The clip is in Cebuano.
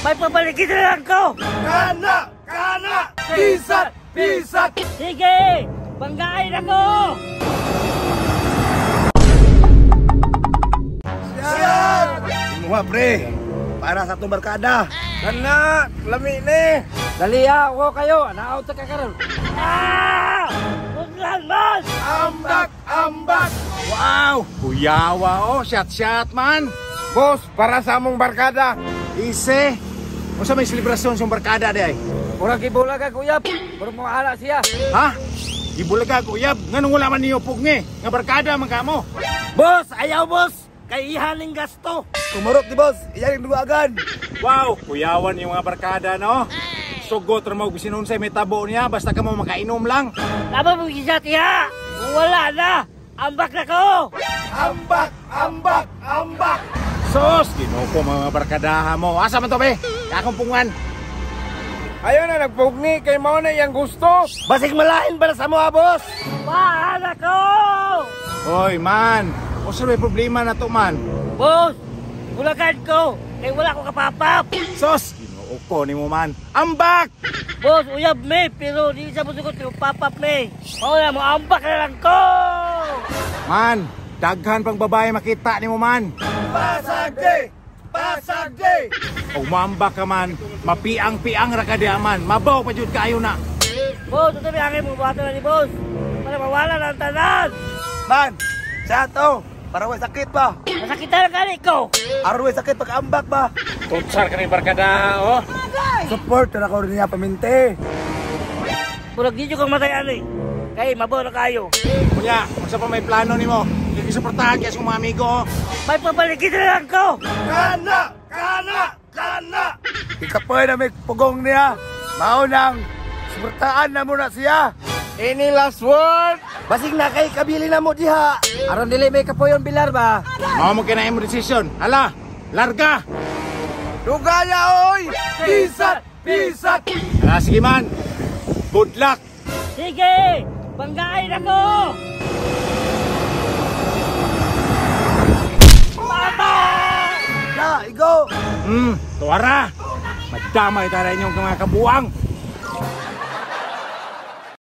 May pabaligid na lang ko! Kana! Kana! Pisat! Pisat! Sige! Banggain ako! Siyan! Imuha pre! Para sa atong barkada! Kana! Lami ni! Dali ha, uwo kayo. Anaot sa kakaroon. Ah! Unlan man! Ambak! Ambak! Wow! Kuyawa oh, shot-shot man. Boss, para sa among barkada. Ise, unsa may selebrasyon sa barkada di ay? Murag gibulag ang uyab. Murag mga ala siya. Ha? Gibulag uyab, nganong wala man niyo pugngi? Nga barkada man kamo. Boss, ayaw boss! Kay ihaning gasto! Kumurot ni boss, iyan yung duwagan. Wow, kuyawan yung mga barkada no. Sugot ra mo bisin unsay may tabo niya basta kamo makainom lang. Tama mo gisat iha! Kung wala na, ambak na ko! Ambak! Ambak! Ambak! Sos, Ginoo ko mga barkadaha mo. Asa man to be? Akong pungan. Ayaw na nagpugni kay mao na iyang gusto. Basig malain ba na sa mga boss? Paana ko! Hoy man, unsa may problema na to man? Boss, bulagan ko! Kay wala ko kapapap! Sos, Ginoo ko nimo man. Ambak! Boss, uyab me, pero di sa musugot yung papap me. Mao na, mo ambak na lang ko! Man, daghan pang babae makita nimo man. Pasagde! Pasagde! Og moambak ka man, mapiang-piang ra ka diha man. Mabaw pa jud kaayo na. Boss, ito may aking buhato na ni boss. Para mawala na ang tanan! Man, siya to. Para way sakit ba? Masakitan na gani ko! Aron way sakit pag-ambak ba? Tutsar ka ni barkada, oh. Support na ako niya paminte. Murag di kang matay ani. Kay mabaw na kayo. Kunya, unsa pa may plano nimo? Gisuportahan kay sa mga amigo, oh. May pabaligid na lang ko! Kana! Kana! Kana! Ikapoy na may pugong niya. Mao nang suportaan na muna siya. Any last word? Basig na kay kabili na mo diha. Aron dili may kapoyon bilar ba? Mao mo kinain mo desisyon. Hala, larga. Dugaya oy! Pisat! Pisat! Hala, sige man. Good luck. Sige! Banggain ako! Papa! Na, igo! Tuwara. Magdamay tara inyong mga kabuang.